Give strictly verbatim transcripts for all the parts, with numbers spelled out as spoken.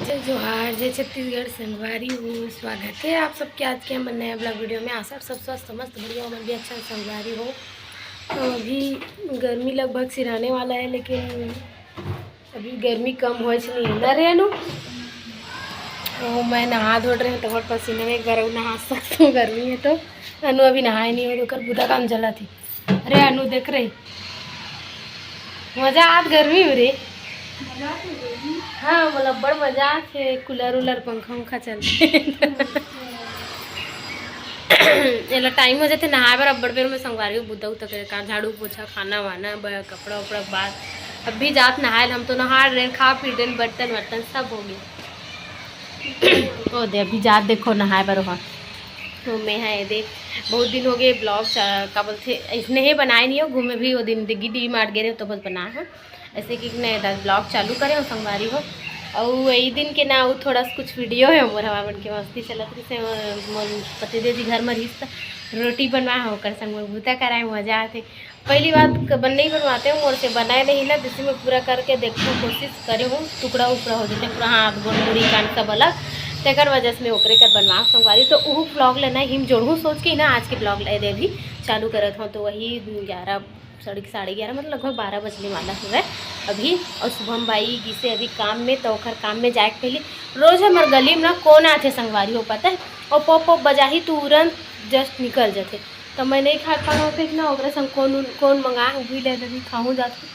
जोहार, जय छत्तीसगढ़ संगवारी हो, स्वागत है आप सबके आज के हमर नया ब्लॉग वीडियो में। आशा सब स्वस्थ मस्त बढ़िया हो, हमन भी अच्छा संगवारी हो। तो अभी गर्मी लगभग सिराने वाला है, लेकिन अभी गर्मी कम होइच नहीं है ना रे अनु? ओ, मैं नहा धोत रहे तो पसीना में एक बार अउ नहा सकता हूँ, गर्मी है तो। अनु अभी नहाए नहीं हो तो ओकर बुता काम चला थी। अरे अनु देख रे, मजा आत गर्मी में रे। हाँ, मोला बड़ मजा आत हे, कूलर उलर पंखा उंखा चलथे। एला टाइम हो जाथे नहाए बर, अब्बड़ बेर में संगवारी हो बुता उता करे का, झाड़ू पोछा, खाना वाना, ब-, कपड़ा उपड़ा बार। अभी जात नहाए ल, हम तो नहा रहे, खा पी रहे, बर्तन वर्तन सब हो गए। ओ दे, अभी जात देखो नहाए बर वहाँ। तो मैं हाँ, ये देख, बहुत दिन हो गए ब्लॉग चा-, का बोलथे, इसने ही बनाए नहीं हो, घूमे भी वो दिन दिग्गी डी मार्ट गए रहे तो बस बनाए हो। ऐसे कि नए दा-, ब्लॉग चालू करे हो संगवारी हो। और यही दिन के ना, वो थोड़ा सा कुछ वीडियो है मोर हवा बन के मस्ती चलत रही से, मोर, मोर पतिदेव जी घर में रहिस त रोटी बनवा हो, ओकर संग में भूता कराए, मजा आते। पहली बात क-, बन नहीं बनवाते हूँ, मोर से बनाए नहीं ना, जैसे मैं पूरा करके देखूँ, कोशिश करे हूँ, टुकड़ा उपड़ा हो जाते पूरा हाथ गोड़ मुड़ी कान सब अलग, तेकर वजह से मैं ओकरे कर बनवा संगवारी। तो उहू ब्लॉग लेना हिम जोड़हूँ सोच के ही ना आज के ब्लॉग ले दे अभी चालू करत हूँ। तो वही ग्यारह, साढ़े, साढ़े ग्यारह, मतलब लगभग बारह बजने वाला हुआ है अभी। और शुभम बाई गिसे अभी काम में, तो ओखर काम में जाए के पहले रोज हमर गली में ना कौन आथे संगवारी हो पता है, और पोप पोप बजाही तुरंत जस्ट निकल जाथे। तो मैं नहीं खा पाऊँ फिर ना, ओकरे संग कौन, कौन मंगा भी ले देबी, खाऊँ जाती।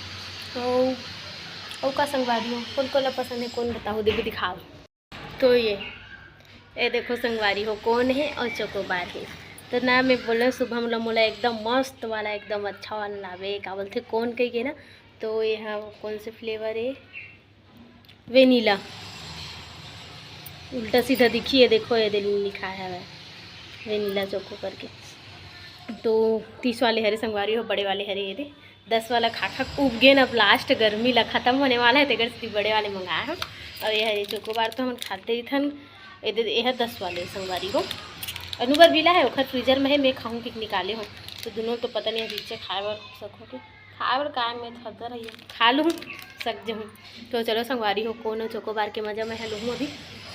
तो ओ का संगवारी हो, कौन कौन ला पसंद है, कौन बताओ, देवी दिखाओ। तो ये, ये देखो संगवारी हो, कौन है और चोकोबार है। तो ना मैं बोले शुभम ला मोला एकदम मस्त वाला, एकदम अच्छा वाला लावे, का बोलथे कौन कही के ना। तो ये हाँ, कौन से फ्लेवर है, वेनिला। उल्टा सीधा दिखी है, देखो ये दे लिखा है वेनिला चोको करके। तो तीस वाले हरे संगवारी हो, बड़े वाले हरे ये दे। दस वाला खा खा उब गेन, अब लास्ट गर्मी ला खत्म होने वाला है, तेकर सेती बड़े वाले मंगाए हम। और ये हरे चोकोबार तो हमन खाते ही थन। ये दे, ये है दस वाले संगवारी हो। अनु बर भी ला है, ओखर फ्रीजर में है, मैं खाऊँ कि निकाले हूँ। तो दोनों तो पता नहीं है, बीचे खाए बर सको के। खाए बर काय में थरथर है, खा लूँ, सक जहूँ। तो चलो संगवारी हो, कौन चोकोबार के मजा मैं ह लूँ अभी।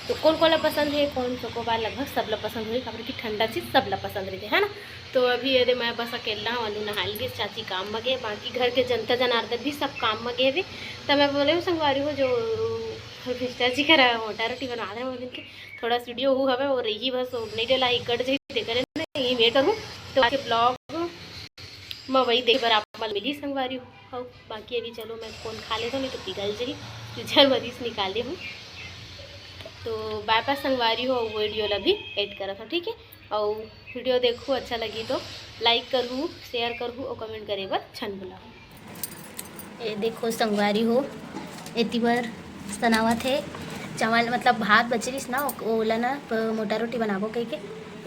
तो कौन कौन ला पसंद है, कौन चोकोबार, लगभग सब ला पसंद होही, काबर कि ठंडा चीज सब ला पसंद रहिथे, है ना। तो अभी ये दे मैं बस अकेला हूँ, अनु नहा ली, चाची काम में गे, बाकी घर के जनता जनार्दन भी सब काम में गे हवे। तो मैं बोले हूँ संगवारी हो, जो मिस्टर जी करा मोटा रोटी बनवा दे, वो दिन के थोड़ा वीडियो हु हवे, वो रही बस, वो नहीं डला, इकट जाही, तेकर ना, ये मैं करूँ। तो आज के ब्लॉग मैं वही देख बर आप मन मिली संगवारी हो। बाकी अभी चलो मैं कौन खा लेता हूँ, नहीं तो पिघल जाही, फ्रीजर में से निकाले हूँ। तो बाय बाय संगवारी हो, वीडियो ला भी एंड करत हूँ, ठीक है। और वीडियो देखो अच्छा लगी तो लाइक करहू, शेयर करहू और कमेंट करे बर झन भुलाहू। ये देखो संगवारी हो, एती बर सनावत हे चावल, मतलब भात बचे रहिस ना, ओ-, ओला ना प-, मोटा रोटी बनाबो कहिके।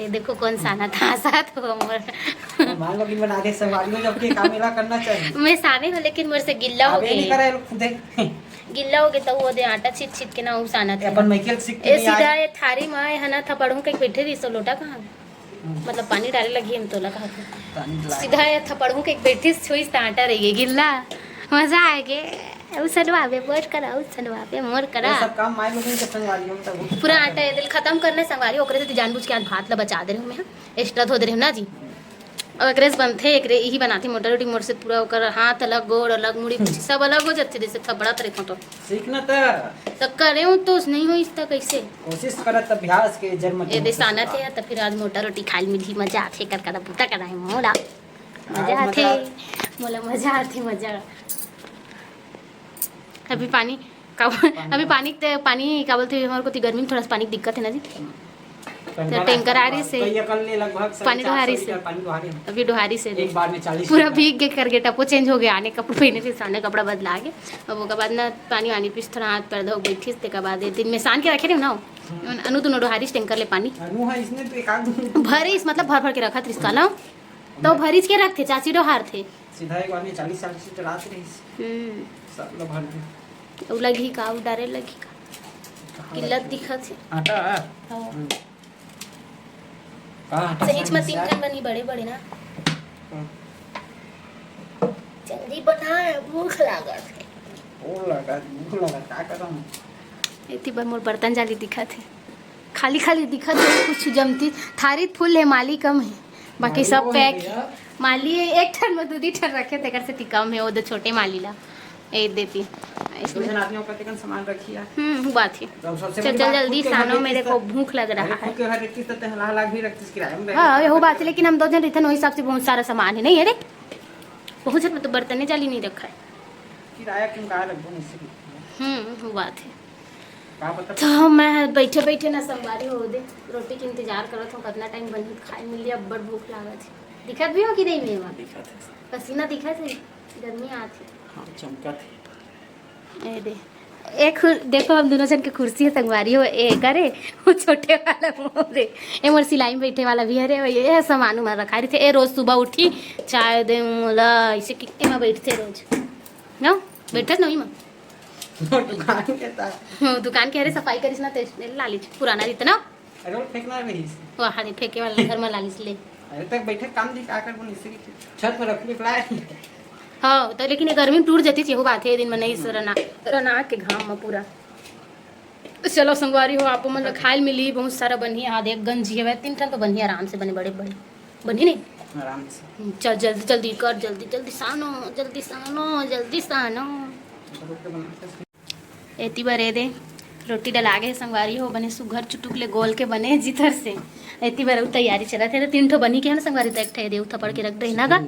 ये देखो कौन सानत हे, सानत हो मोर। मान लो कि बना दे संगवारी हो, जबकि काम एला करना चाहिए। मैं साने हो, लेकिन मोर से गिल्ला हो अबे नहीं गे। करे, खुदे। गिल्ला हो गे, तो वो दे आटा छीत छीत के ना, वो सानत हे अपन ना। माइकल सीख के ए, नहीं सीधा आए। ये थारी में है ना, थपड़हूँ कहिके बैठे रहिस, तो लोटा कहाँ? मतलब पानी डाले लगी हम तोला कहा थे। पानी डाले। सीधा ये थपड़हूँ कहिके बैठिस, छुइस त आटा रहिगे गिल्ला। मजा आए गे। उ सनवाबे, मोर करा, उ सनवाबे, मोर करा। ये सब काम माय लोगन के संगवारी हम तब। पूरा आटा ये दिल खत्म करना संगवारी, ओकरे सेती जानबूझ के आज भात ला बचा दे रहे हूँ मैं, एक्स्ट्रा धो दे रहे हूँ ना जी। और एकरे से बनथे, एकरे यही बनाथे मोटा रोटी। मोर से पूरा ओकर हाथ अलग, गोड़ अलग, मुड़ी पीछे सब अलग हो जाथे, जैसे थपड़त रहिथों तो। सीखना त। त करे हूँ तो नहीं होइस त कैसे? कोशिश करत अभ्यास के जन्म ए के दे सानत हे, त फिर आज मोटा रोटी खाए ल मिलही, मजा आथे, कर कर बूता कराए मोला। मजा आज आथे, मजा मोला मजा आथे, मजा। अभी पानी का, अभी पानी ते, पानी का बोलथे, हमर कोती गर्मी में थोड़ा सा पानी के दिक्कत है ना जी। तो टैंकर आ रही से कई अकल ले लगभग साढ़े पानी चार सौ डोहारी से। लीटर पानी डोहारे हम। अभी डोहारी से एक बार में चालीस पूरा लीटर। भीग के करके टपो चेंज हो गया, आने कपड़े पहने से साने कपड़ा बदला के। अब ओकर बाद ना पानी वानी पीस थोड़ा हाथ पैर धो बैठिस, तेकर बाद ये दिन में सान के रखे रहे ना। हम्म। अनु दोनों डोहारिस टैंकर ले पानी। अनु है इसने तो एक आध भरिस, मतलब भर भर के रखत रिस का ना। तो भरिस के रखथे, चाची डोहार थे। सीधा एक बार में चालीस चालीस लीटर आत रहिस। हम्म। सब ला भर दे। उ लगी का, उ डारे लगी का? कहाँ किल्लत लगी? दिखत हे। आटा है? हाँ। हम्म। का आटा सही में तीन खान बनी बड़े बड़े ना। हाँ। जल्दी बना, भूख लागत हे। भूख लागत, भूख लागत, का करम? एती बर मोर बर्तन जाली दिखत हे, खाली खाली दिखत हे, कुछ जमती। थारी फुल हे, माली कम हे, बाकी माली सब वो हे पैक हे। भैया। माली एक ठन में दू दी ठन रखे, तेकर से ती कम हे, वो दो छोटे माली ला ए देती। दो झन आदमी ओकर तेकन सामान रखिया। हम्म, वो बात हे। तो सबसे चल, बड़ी चल, बात, जल्दी खुद के घर सानो, में मेरे किस को तरह, भूख लग रहा अरे, है। खुद के घर एक किस तरह तेहला लाग भी रखतीस किराया में रहे। हाँ, ये वो बात हे, लेकिन हम दो झन रहिथन, वही हिसाब से बहुत सारा सामान हे, नहीं हे रे? बहुत झन मतलब बर्तने जाली नहीं रखा है। किराया क्यों का लगभग नहीं से। हम्म, वो बात हे। का पता। तो मैं बैठे बैठे ना संगवारी हो दे, रोटी के इंतजार करत हूँ, कितना टाइम बनही त खाए मिली, अब्बड़ भूख लागत हे। दिखत भी हो कि नहीं मेवा? दिखत हे। पसीना दिखत हे, गर्मी आत हे। हाँ, चमकत हे। ए दे, एक खु-, देखो, हम दोनों जन के कुर्सी हे संगवारी हो, ए करे, वो छोटे वाला मोर हे, ए मोर सिलाई में बैठे वाला भी हरे, ये सामान उमान रखा रहिथे। ए रोज सुबह उठी, चाय दे मोला, ऐसे कि एमा बैठथे रोज, ना? बैठत नहीं माँ। वो दुकान के था। वो दुकान के हरे, सफाई करिस ना, ते लालिच पुराना रहिथे ना। अरे, वो फेंकना रहिस। वो हरे फेंके वाला घर में लालिस ले। अरे, तक बैठे काम दी, का कर, वो नीचे की छत पर रख के लाए। हाँ, तो लेकिन ये गर्मी में टूट जाती, यहू बात हे, दिन में नहीं सो रना, रना के घाम में पूरा। तो चलो संगवारी हो, आपो मन ल खाए ल मिली, बहुत सारा बनही, आधे एक गंजी हवे, तीन ठन तो बनही आराम से बने, बड़े बड़े बनही नहीं। आराम से। चल जल्दी जल्दी कर, जल्दी जल्दी सानो, जल्दी सानो, जल्दी सानो। एती बर ए दे रोटी डला गे हे संगवारी हो, बने सुघर चुटुक ले गोल के बने हे जिथर से। एती बर अउ तैयारी चलत हे, तो तीन ठो बनी के हे ना संगवारी, तो एक ठो ए दे उठा पड़ के रख दे ना गा।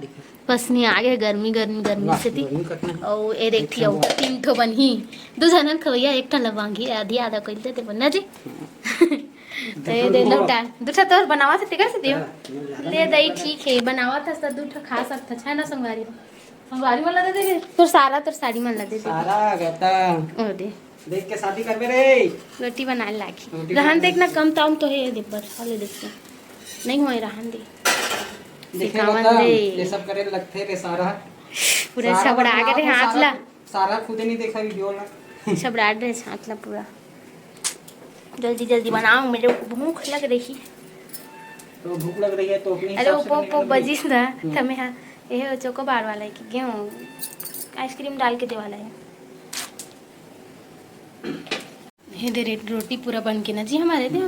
पसनी आ गे हे, गर्मी, गर्मी, गर्मी वाह, से ती। गर्मी कतना हे। अउ ए देख एक ठो अउ तीन ठो बनही, दू झन खवैया, एक ठन लवांगी, आधी आधा कइल देते बन्ना जी। तो ए दे दू ठो। लौटा, दू ठो तोर बनावा से तेकर से दियो। हाँ, ले दई, ठीक हे, बनावा था तो दू ठो खा सकत हे ना संगवारी हो। संगवारी मन ला दे दे, तोर सारा, तोर साड़ी मन ला दे दे। सारा गता। ओ दे। देख के शादी करबे रे। रोटी बनाए लागी। रोटी रहन बनाए दे ना, लागी। कम ताम तो हे, दे बर, हाले देख के। नहीं होए, रहन दे। देखे सिखावन बता, दे। ये सब करे लगथे रे सारा। पूरा सारा छबड़ा बदनाम के रे हो, हाथ सारा, ला। सारा खुदे नहीं देखा वीडियो ला। छबड़ा रे हाथ ला पूरा। जल्दी जल्दी बनाओ, मेरे को भूख लग रही है। तो भूख लग रही है तो अपने अरे हिसाब से ओप्पो, बने ओप्पो लग रही। बजिस ना, हम्म। तमे हा, ये चोकोबार वाला है कि गेहूँ आइसक्रीम डाल के दे वाला है। हे दे रे, रोटी पूरा बन के ना जी हमारे दे,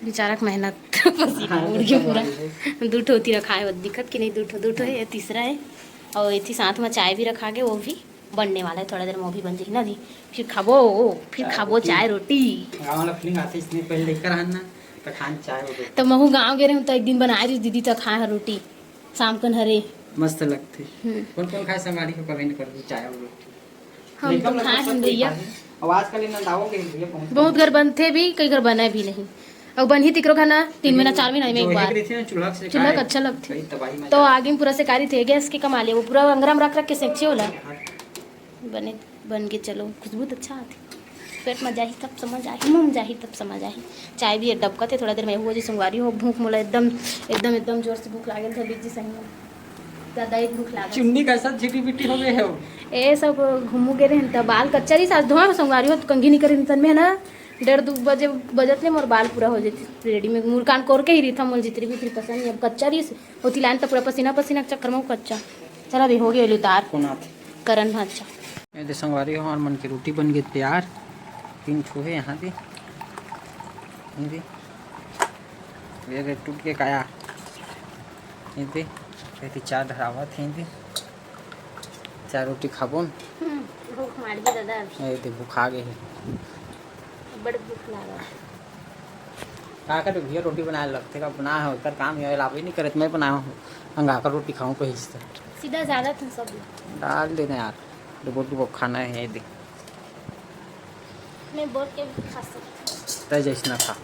बेचारा के मेहनत पसीना हाँ, उड़ तो गया पूरा। संभाल ले। दू ठो होती रखा है, वो दिखत कि नहीं, दू ठो, दू ठो है, ये तीसरा है। और इसी साथ में चाय भी रखा गया, वो भी बनने वाला है, थोड़ा देर में वो भी बन जाएगी ना जी। फिर खाबो, फिर चाय खाबो रोटी। चाय रोटी। गाँव वाला फीलिंग आते इसने पहले लेकर आना, तो खान चाय हो गई। तो महू गाँव गए रहे तो एक दिन बनाए रही दीदी तो खाए हैं रोटी, शाम कन हरे। मस्त लगते। हम्म। कौन कौन खाए संगवारी को कमेंट कर दो, चाय और रोटी। हम लेकिन तो मतलब खाए सब हैं भैया। खाए हैं। अब आजकल ये नंदाओ के भैया पहुंच बहुत गए। घर बनते भी, कई घर बने भी नहीं। और बनही तिकरो खाना तीन महीना, चार महीना में जो एक एक बार। रही थी ना, चूल्हा से चूल्हा खाए। का अच्छा लगथे। भाई तबाही मचा तो दी। आगे में पूरा शिकारी थे, गैस के कमा लिया, वो पूरा अंगरा में रख रख के सेंकचे होला। हाँ। बने, बन के चलो, खुशबू तो अच्छा आथे। पेट में जाही तब समझ आही, मुंह में जाही तब समझ आही। चाय भी डबकत हे, थोड़ा देर में हो जी संगवारी हो, भूख मोला एकदम, एकदम, एकदम जोर से भूख लागल था बीच जी सही में। ज्यादा ही भूख लागल। चुन्नी कैसा झिटी पिटी हो गए हो? ए सब घूमू गे रहे त बाल कच्चा रही, सास धोआ संगवारी हो, तो कंघी नहीं करी तन में है ना, डेढ़ दू बजे बजत ले मोर बाल पूरा हो जाती रेडी में, मुरकान कोर के ही रही था मोर जितनी भी फिर पसंद नहीं, अब कच्चा रही, होती लाइन तो पूरा पसीना पसीना के चक्कर में कच्चा। चला भी हो गया उतार। कौन आथे? करण भांचा। ये दे संगवारी हो, हमार मन के रोटी बन गई तैयार। तीन ठो है यहाँ दे, ये दे, ये दे टूट के काया, ये दे, ये दे चार धरावत है, ये दे चार रोटी खाबो न। हम्म, भूख मार गई दादा अभी। ये दे भूख आ गई है। बड़ भूख लागल। का करे भैया, रोटी बनाए लगथे का? बना हो, एकर काम ये लावे नहीं करत, मैं बनाया हूँ। अंगा कर रोटी खाऊँ कहीं से। सीधा ज्यादा तुम सब। डाल देना यार, डुबो डुबो खाना है, ये दे। मैं बोल के भी खा सकती हूँ। तय जैसना खा।